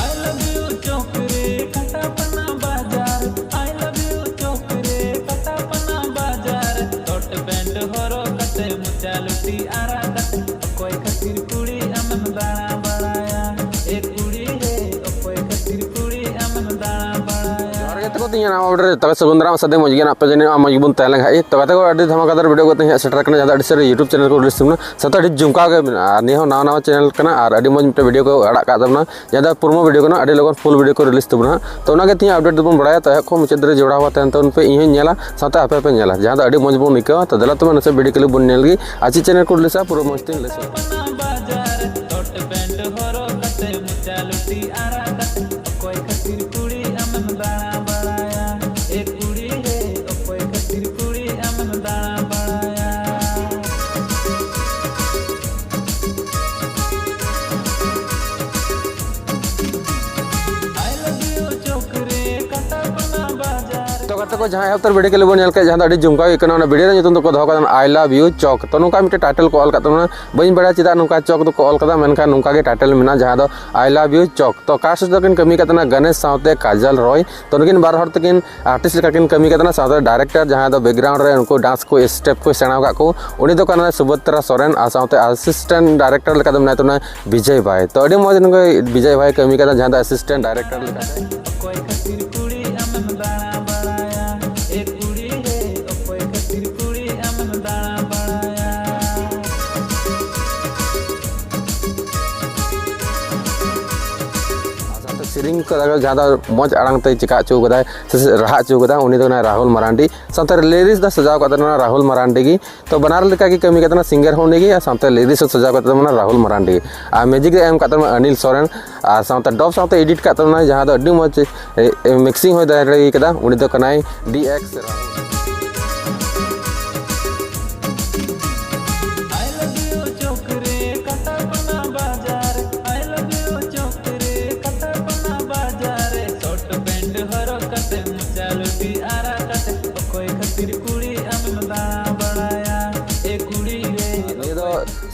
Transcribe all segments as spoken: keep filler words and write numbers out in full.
I love you ᱪᱚᱠ ᱨᱮ ᱠᱟᱴᱟᱯᱟᱱᱟ ᱵᱟᱡᱟᱨ, I love you ᱪᱚᱠ ᱨᱮ ᱠᱟᱴᱟᱯᱟᱱᱟ ᱵᱟᱡᱟᱨ, ᱥᱚᱨᱴ ᱯᱮᱱᱴ ᱦᱚᱨᱚᱜ ᱠᱟᱛᱮ ᱢᱚᱪᱟ ᱞᱩᱴᱤ ᱟᱨᱟᱜ ᱠᱟᱛᱮ, ᱚᱠᱚᱭ ᱠᱷᱟᱹᱛᱤᱨ ᱠᱩᱲᱤ ᱟᱢᱮᱢ ᱫᱟᱬᱟ ᱵᱟᱲᱟᱭᱟ? ᱮ ᱠᱩᱲᱤ ᱦᱮ, ᱚᱠᱚᱭ ᱠᱷᱟᱹᱛᱤᱨ ᱠᱩᱲᱤ ᱟᱢᱮᱢ ᱫᱟᱬᱟ ᱵᱟᱲᱟᱭᱟ? ᱡᱚᱦᱟᱨ ᱜᱮ ᱛᱟᱠᱚ ᱛᱤᱧ ᱱᱟᱣᱟ ᱚᱰᱟᱨ ᱨᱮ ᱛᱚᱵᱮ ᱥᱟᱹᱜᱩᱱ ᱫᱟᱨᱟᱢ ᱥᱟᱫᱮ ᱢᱚᱡᱽ ᱜᱮ ᱱᱟᱯᱮ ᱡᱟᱹᱱᱤᱡ ᱢᱚᱡᱽ ᱜᱮᱵᱚᱱ ᱛᱟᱦᱮᱸ ᱞᱮᱱ ᱠᱷᱟᱡ ᱛᱚ ᱜᱟᱛᱮ ᱠᱚ ᱟᱹᱰᱤ ᱫᱷᱟᱢᱟᱠᱟᱫᱟᱨ ᱵᱷᱤᱰᱤᱭᱳ ᱠᱟᱛᱮ ᱦᱮᱡ ᱥᱮᱴᱮᱨ ᱠᱟᱱᱟ ᱡᱟᱦᱟᱸ ᱫᱚ ᱟᱹᱰᱤ ᱥᱟᱹᱨᱤ YouTube ᱪᱮᱱᱮᱞ ᱠᱚ ᱨᱤᱞᱤᱡᱽ ᱛᱟᱵᱚᱱᱟ ᱥᱟᱶᱛᱮ ᱟᱹᱰᱤ ᱡᱚᱢᱠᱟᱣ ᱜᱮ ᱢᱮᱱᱟᱜᱼᱟ ᱟᱨ ᱱᱤᱭᱟᱹ ᱦᱚᱸ ᱱᱟᱣᱟ ᱱᱟᱣᱟ ᱪᱮᱱᱮᱞ ᱠᱟᱱᱟ ᱟᱨ ᱟᱹᱰᱤ ᱢᱚᱡᱽ ᱢᱤᱫᱴᱮᱱ ᱵᱷᱤᱰᱤᱭᱳ ᱠᱚ ᱟᱲᱟᱜ ᱠᱟᱜ ᱛᱟᱵᱚᱱᱟ ᱡᱟᱦᱟᱸ ᱫᱚ ᱯᱨᱳᱢᱳ ᱵᱷᱤᱰᱤᱭᱳ ᱠᱟᱱᱟ ᱟᱹᱰᱤ ᱞᱚᱜᱚᱱ ᱯᱷᱩᱞ ᱵᱷᱤᱰᱤᱭᱳ ᱠᱚ ᱨᱤᱞᱤᱡᱽ ᱛᱟᱵᱚᱱᱟ ᱛᱚ ᱚᱱᱟᱜᱮ ᱛᱤᱦᱤᱧ ᱟᱯᱰᱮᱴ ᱫᱚᱵᱚᱱ ᱵᱟᱲᱟᱭᱟ ᱛᱚ ᱮᱦᱚᱵ ᱠᱷᱚᱱ ᱢᱩᱪᱟᱹᱫ ᱫᱷᱟᱹᱨᱤᱡ ᱡᱚᱲᱟᱣ ᱠᱟᱛᱮ ᱛᱚ ᱯᱮ ᱤᱧ ᱦᱚᱸᱧ ᱧᱮᱞᱟ ᱥᱟᱶᱛᱮ ᱟᱯᱮ ᱯᱮ ᱧᱮᱞᱟ ᱡᱟᱦᱟᱸ ᱫᱚ ᱟᱹᱰᱤ ᱢᱚᱡᱽ ᱵᱚᱱ ᱟᱹᱭᱠᱟᱹᱣᱟ ᱛᱚ ᱫᱮᱞᱟ ᱛᱚᱵᱮ ᱱᱟᱥᱮ ᱵᱷᱤᱰᱤᱭᱳ ᱠᱞᱤᱯ ᱵᱚᱱ ᱧᱮᱞ ᱜᱮ ᱟᱨ ᱪᱮᱫ ᱪᱮᱱᱮᱞ ᱠᱚ ᱨᱤᱞᱤᱡᱟ ᱯᱩᱨᱟᱹ ᱢᱚᱡᱽ ᱛᱤᱧ ᱞᱟᱹᱭ ᱥᱚᱫᱚᱨᱟ᱾ ᱵᱟᱡᱟᱨ ᱥᱚᱨᱴ ᱯᱮᱱᱴ ᱦᱚᱨᱚᱜ ᱠᱟᱛᱮ ᱢᱚᱪᱟ ᱞᱩᱴᱤ ᱟᱨᱟᱜ ᱠᱟᱛᱮ ᱚᱠᱚᱭ ᱠᱷᱟᱹᱛᱤᱨ ᱠᱩᱲᱤ ᱟᱢᱮᱢ ᱫᱟᱬᱟ ᱵᱟᱲᱟᱭᱟ? ᱮ ᱠᱩᱲᱤ ᱦᱮ, ᱚᱠᱚᱭ ᱠᱷᱟᱹᱛᱤᱨ ᱠᱩᱲᱤ ᱟᱢᱮᱢ ᱫᱟᱬᱟ ᱵᱟᱲᱟᱭᱟ? I love you ᱪᱚᱠ ᱨᱮ ᱠᱟᱴᱟᱯᱟᱱᱟ ᱵᱟᱡᱟᱨ᱾ ᱛᱚ ᱜᱟᱛᱮ ᱠᱚ ᱡᱟᱦᱟᱸ ᱮᱦᱚᱵ ᱩᱛᱟᱹᱨ ᱵᱷᱤᱰᱤᱭᱳ ᱠᱞᱤᱯ ᱵᱚᱱ ᱧᱮᱞ ᱠᱮᱫ ᱡᱟᱦᱟᱸ ᱫᱚ ᱟᱹᱰᱤ ᱡᱚᱢᱠᱟᱣ ᱜᱮ ᱠᱟᱱᱟ ᱚᱱᱟ ᱵᱷᱤᱰᱤᱭᱳ ᱨᱮᱭᱟᱜ ᱧᱩᱛᱩᱢ ᱫᱚᱠᱚ ᱫᱚᱦᱚ ᱠᱟᱫᱟ I love you ᱪᱚᱠ ᱛᱚ ᱱᱚᱝᱠᱟ ᱢᱤᱫᱴᱮᱱ ᱴᱟᱭᱴᱮᱞ ᱠᱚ ᱚᱞ ᱠᱟᱫ ᱛᱟᱵᱚᱱᱟ ᱵᱟᱹᱧ ᱵᱟᱲᱟᱭᱟ ᱪᱮᱫᱟᱜ ᱱᱚᱝᱠᱟ ᱪᱚᱠ ᱫᱚᱠᱚ ᱚᱞ ᱠᱟᱫᱟ ᱢᱮᱱᱠᱷᱟᱱ ᱱᱚᱝᱠᱟ ᱜᱮ ᱴᱟᱭᱴᱮᱞ ᱢᱮᱱᱟᱜᱼᱟ ᱡᱟᱦᱟᱸ ᱫᱚ I love you ᱪᱚᱠ ᱛᱚ ᱠᱟᱥᱴ ᱫᱚᱠᱤᱱ ᱠᱟᱹᱢᱤ ᱠᱟᱫ ᱛᱟᱦᱮᱱᱟ ᱜᱚᱱᱮᱥ ᱥᱟᱶᱛᱮ ᱠᱟᱡᱚᱞ ᱨᱚᱭ ᱛᱚ ᱱᱩᱠᱤᱱ ᱵᱟᱨ ᱦᱚᱲ ᱛᱮᱠᱤᱱ ᱟᱨᱴᱤᱥᱴ ᱞᱮᱠᱟᱠᱤᱱ ᱠᱟᱹᱢᱤ ᱠᱟᱫ ᱛᱟᱦᱮᱱᱟ ᱥᱟᱶᱛᱮ ᱰᱟᱭᱨᱮᱠᱴᱚᱨ ᱡᱟᱦᱟᱸᱭ ᱫᱚ ᱵᱮᱠᱜᱨᱟᱣᱩᱱᱰ ᱨᱮ ᱩᱱᱠᱩ ᱰᱟᱱᱥ ᱠᱚ ᱥᱴᱮᱯ ᱠᱚ ᱥᱮᱬᱟ ᱟᱠᱟᱫ ᱠᱚ ᱩᱱᱤ ᱫᱚ ᱠᱟᱱᱟᱭ ᱥᱩᱵᱷᱚᱫᱨᱟ ᱥᱚᱨᱮᱱ ᱟᱨ ᱥᱟᱶᱛᱮ ᱟᱥᱤᱥᱴᱮᱱᱴ ᱰᱟᱭᱨᱮᱠᱴᱚᱨ ᱞᱮᱠᱟ ᱫᱚ ᱢᱮᱱᱟᱭ ᱛᱟᱵᱚᱱᱟ ᱵᱤᱡᱚᱭ ᱵᱷᱟᱭ ᱛᱚ ᱟᱹᱰᱤ ᱢᱚᱡᱽ ᱱᱚᱝᱠᱟ ᱵᱤᱡᱚᱭ ᱵᱷᱟᱭ ᱠᱟᱹᱢᱤ ᱠᱟᱫᱟ ᱡᱟᱦᱟᱸ ᱫᱚ ᱟᱥᱤᱥᱴᱮᱱᱴ ᱰᱟᱭᱨᱮᱠᱴᱚᱨ ᱞᱮᱠᱟᱛᱮ ᱚᱠᱚᱭ ᱠᱷᱟᱹᱛᱤᱨ ᱠᱩᱲᱤ ᱟᱢᱮᱢ ᱫᱟᱬᱟ ᱵᱟᱲᱟᱭᱟ ᱮ ᱠᱩᱲᱤ ᱦᱮ ᱚᱠᱚᱭ ᱠᱷᱟᱹᱛᱤᱨ ᱠᱩᱲᱤ ᱟᱢᱮᱢ ᱫᱟᱬᱟ ᱵᱟᱲᱟᱭᱟ ᱥᱮᱨᱮᱧ ᱠᱚ ᱡᱟᱦᱟᱸ ᱫᱚ ᱢᱚᱡᱽ ᱟᱲᱟᱝ ᱛᱮᱭ ᱪᱮᱠᱟ ᱦᱚᱪᱚ ᱠᱟᱫᱟᱭ ᱥᱮ ᱨᱟᱦᱟ ᱦᱚᱪᱚ ᱠᱟᱫᱟ ᱩᱱᱤ ᱫᱚ ᱠᱟᱱᱟᱭ ᱨᱟᱦᱩᱞ ᱢᱟᱨᱟᱱᱰᱤ ᱥᱟᱶᱛᱮ ᱞᱤᱨᱤᱠᱥ ᱫᱚ ᱥᱟᱡᱟᱣ ᱠᱟᱫ ᱛᱟᱵᱚᱱᱟ ᱨᱟᱦᱩᱞ ᱢᱟᱨᱟᱱᱰᱤ ᱜᱮ ᱛᱚ ᱵᱟᱱᱟᱨ ᱞᱮᱠᱟ ᱜᱮ ᱠᱟᱹᱢᱤ ᱠᱟᱫ ᱛᱟᱵᱚᱱᱟ ᱥᱤᱝᱜᱟᱨ ᱦᱚᱸ ᱩᱱᱤ ᱜᱮ ᱟᱨ ᱥᱟᱶᱛᱮ ᱞᱤᱨᱤᱠᱥ ᱦᱚᱸ ᱥᱟᱡᱟᱣ ᱠᱟᱫ ᱛᱟᱵᱚᱱᱟ ᱨᱟᱦᱩᱞ ᱢᱟᱨᱟᱱᱰᱤ ᱜᱮ ᱟᱨ ᱢᱤᱭᱩᱡᱤᱠ ᱨᱮ ᱮᱢ ᱠᱟᱫ ᱛᱟᱵᱚᱱᱟ ᱚᱱᱤᱞ ᱥᱚᱨᱮᱱ ᱟᱨ ᱥᱟᱶᱛᱮ ᱰᱚᱵ ᱥᱟᱶᱛᱮ ᱮᱰᱤᱴ ᱠᱟᱫ ᱛᱟᱵᱚᱱᱟ ᱡᱟᱦᱟᱸ ᱫᱚ ᱟᱹᱰᱤ ᱢᱚᱡᱽ ᱢᱤᱠᱥᱤᱝ ᱦᱚᱸᱭ ᱫᱟᱲᱮ ᱠᱟᱫᱟ ᱩᱱᱤ ᱫᱚ ᱠᱟᱱᱟᱭ D X Rahul I love you ᱪᱚᱠ ᱨᱮ ᱠᱟᱴᱟᱯᱟᱱᱟ ᱵᱟᱡᱟᱨ I love you ᱪᱚᱠ ᱨᱮ ᱠᱟᱴᱟᱯᱟᱱᱟ ᱵᱟᱡᱟᱨ ᱥᱚᱨᱴ ᱯᱮᱱᱴ ᱦᱚᱨᱚᱜ ᱠᱟᱛᱮ ᱢᱚᱪᱟ ᱞᱩᱴᱤ ᱟᱨᱟᱜ ᱠᱟᱛᱮ ᱚᱠᱚᱭ ᱠᱷᱟᱹᱛᱤᱨ ᱠᱩᱲᱤ ᱟᱢᱮᱢ ᱫᱟᱬᱟ ᱵᱟᱲᱟᱭᱟ ᱮ ᱠᱩᱲᱤ ᱨᱮ ᱱᱤᱭᱟᱹ ᱫᱚ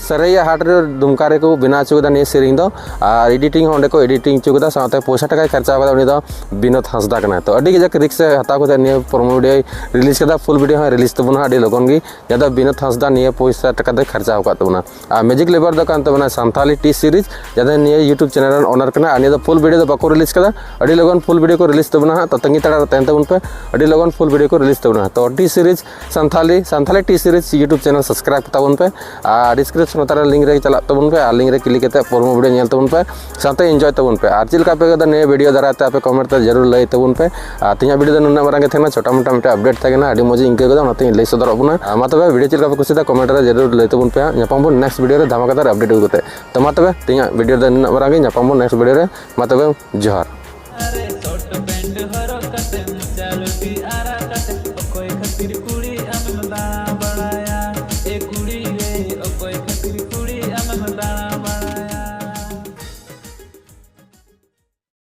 ᱥᱟᱹᱨᱟᱹᱭᱟ ᱦᱟᱴ ᱨᱮ ᱫᱩᱢᱠᱟ ᱨᱮᱠᱚ ᱵᱮᱱᱟᱣ ᱦᱚᱪᱚ ᱠᱮᱫᱟ ᱱᱤᱭᱟᱹ ᱥᱮᱨᱮᱧ ᱫᱚ, ᱟᱨ ᱮᱰᱤᱴᱤᱝ ᱦᱚᱸ ᱚᱸᱰᱮ ᱠᱚ ᱮᱰᱤᱴᱤᱝ ᱦᱚᱪᱚ ᱠᱮᱫᱟ, ᱥᱟᱶᱛᱮ ᱯᱚᱭᱥᱟ ᱴᱟᱠᱟᱭ ᱠᱷᱚᱨᱪᱟ ᱠᱟᱫᱟ ᱩᱱᱤ ᱫᱚ ᱵᱤᱱᱳᱫ ᱦᱟᱸᱥᱫᱟ ᱠᱟᱱᱟᱭ᱾ ᱛᱚ ᱟᱹᱰᱤ ᱠᱟᱡᱟᱠ ᱨᱤᱠᱥ ᱮ ᱦᱟᱛᱟᱣ ᱠᱟᱛᱮ ᱱᱤᱭᱟᱹ ᱯᱨᱳᱢᱳ ᱵᱷᱤᱰᱤᱭᱳᱭ ᱨᱤᱞᱤᱡᱽ ᱠᱟᱫᱟ᱾ ᱯᱷᱩᱞ ᱵᱷᱤᱰᱤᱭᱳ ᱦᱚᱸᱭ ᱨᱤᱞᱤᱡᱽ ᱛᱟᱵᱚᱱᱟ ᱟᱹᱰᱤ ᱞᱚᱜᱚᱱ ᱜᱮ, ᱡᱟᱦᱟᱸ ᱫᱚ ᱵᱤᱱᱳᱫ ᱦᱟᱸᱥᱫᱟ ᱱᱤᱭᱟᱹ ᱯᱚᱭᱥᱟ ᱴᱟᱠᱟ ᱫᱚᱭ ᱠᱷᱚᱨᱪᱟ ᱟᱠᱟᱫ ᱛᱟᱵᱚᱱᱟ᱾ ᱟᱨ ᱢᱤᱭᱩᱡᱤᱠ ᱞᱮᱵᱟᱨ ᱫᱚ ᱠᱟᱱ ᱛᱟᱵᱚᱱᱟ ᱥᱟᱱᱛᱷᱟᱞᱤ ᱴᱤ ᱥᱤᱨᱤᱡᱽ, ᱡᱟᱦᱟᱸ ᱫᱚ ᱱᱤᱭᱟᱹ YouTube ᱪᱮᱱᱮᱞ ᱨᱮᱱ ᱳᱱᱟᱨ ᱠᱟᱱᱟ᱾ ᱟᱨ ᱱᱤᱭᱟᱹ ᱫᱚ ᱯᱷᱩᱞ ᱵᱷᱤᱰᱤᱭᱳ ᱫᱚ ᱵᱟᱠᱚ ᱨᱤᱞᱤᱡᱽ ᱠᱟᱫᱟ, ᱟᱹᱰᱤ ᱞᱚᱜᱚᱱ ᱯᱷᱩᱞ ᱵᱷᱤᱰᱤᱭᱳ ᱠᱚ ᱨᱤᱞᱤᱡᱽ ᱛᱟᱵᱚᱱᱟ ᱦᱟᱸᱜ᱾ ᱛᱚ ᱛᱟᱺᱜᱤ ᱛᱟᱲᱟᱜ ᱨᱮ ᱛᱟᱦᱮᱱ ᱛᱟᱵᱚᱱ ᱯᱮ, ᱟᱹᱰᱤ ᱞᱚᱜᱚᱱ ᱯᱷᱩᱞ ᱵᱷᱤᱰᱤᱭᱳ ᱠᱚ ᱨᱤᱞᱤᱡᱽ ᱛᱟᱵᱚᱱᱟ᱾ ᱛᱚ T series Santali, Santali T series YouTube channel subscribe ᱛᱟᱵᱚᱱ ᱯᱮ, ᱟᱨ ᱰᱤᱥᱠᱨᱤᱯᱥᱚᱱ ᱞᱟᱛᱟᱨ ᱨᱮ ᱞᱤᱝᱠ ᱨᱮ ᱪᱟᱞᱟᱜ ᱛᱟᱵᱚᱱ ᱯᱮ, ᱟᱨ ᱞᱤᱝᱠ ᱨᱮ ᱠᱞᱤᱠ ᱠᱟᱛᱮ ᱯᱨᱳᱢᱳ ᱵᱷᱤᱰᱤᱭᱳ ᱧᱮᱞ ᱛᱟᱵᱚᱱ ᱯᱮ, ᱥᱟᱶᱛᱮ ᱮᱱᱡᱚᱭ ᱛᱟᱵᱚᱱ ᱯᱮ᱾ ᱟᱨ ᱪᱮᱫ ᱞᱮᱠᱟ ᱯᱮ ᱟᱹᱭᱠᱟᱹᱣ ᱫᱟ ᱱᱤᱭᱟᱹ ᱵᱷᱤᱰᱤᱭᱳ ᱫᱟᱨᱟᱭ ᱛᱮ ᱟᱯᱮ ᱠᱚᱢᱮᱱᱴ ᱛᱮ ᱡᱟᱹᱨᱩᱲ ᱞᱟᱹᱭ ᱛᱟᱵᱚᱱ ᱯᱮ᱾ ᱟᱨ ᱛᱮᱦᱮᱧᱟᱜ ᱵᱷᱤᱰᱤᱭᱳ ᱫᱚ ᱱᱩᱱᱟᱹᱜ ᱢᱟᱨᱟᱝ ᱜᱮ ᱛᱟᱦᱮᱸ ᱠᱟᱱᱟ, ᱪᱷᱳᱴᱟ ᱢᱳᱴᱟ ᱢᱤᱫᱴᱮᱱ ᱟᱯᱰᱮᱴ ᱛᱟᱦᱮᱸ ᱠᱟᱱᱟ, ᱟᱹᱰᱤ ᱢᱚᱡᱽ ᱤᱧ ᱟᱹᱭᱠᱟᱹᱣ ᱠᱮᱫᱟ, ᱚᱱᱟᱛᱮᱧ ᱞᱟᱹᱭ ᱥᱚᱫᱚᱨᱟᱜ ᱵᱚᱱᱟ᱾ ᱟᱨ ᱢᱟ ᱛᱚᱵᱮ ᱵᱷᱤᱰᱤᱭᱳ ᱪᱮᱫ ᱞᱮᱠᱟ ᱯᱮ ᱠᱩᱥᱤᱭᱟᱫᱟ ᱠᱚᱢᱮᱱᱴ ᱨᱮ ᱡᱟᱹᱨᱩᱲ ᱞᱟᱹᱭ ᱛᱟᱵᱚᱱ ᱯᱮ ᱦᱟᱸᱜ᱾ ᱧᱟᱯᱟᱢ ᱵᱚᱱ ᱱᱮᱠᱥᱴ ᱵᱷᱤᱰᱤᱭᱳ ᱨᱮ ᱫᱷᱟᱢᱟᱠᱟᱫᱟᱨ ᱟᱯᱰᱮᱴ ᱟᱹᱜᱩ ᱠᱟᱛᱮ᱾ ᱛᱚ ᱢᱟ ᱛᱚᱵᱮ ᱛᱮᱦᱮᱧᱟᱜ ᱵᱷᱤᱰᱤᱭᱳ ᱫᱚ ᱱᱩᱱᱟᱹᱜ ᱢᱟᱨᱟᱝ ᱜᱮ, ᱧᱟᱯᱟᱢ ᱵᱚᱱ ᱱᱮᱠᱥᱴ ᱵᱷᱤᱰᱤᱭᱳ ᱨᱮ᱾ ᱢᱟ ᱛᱚᱵᱮ ᱡᱚᱦᱟᱨ᱾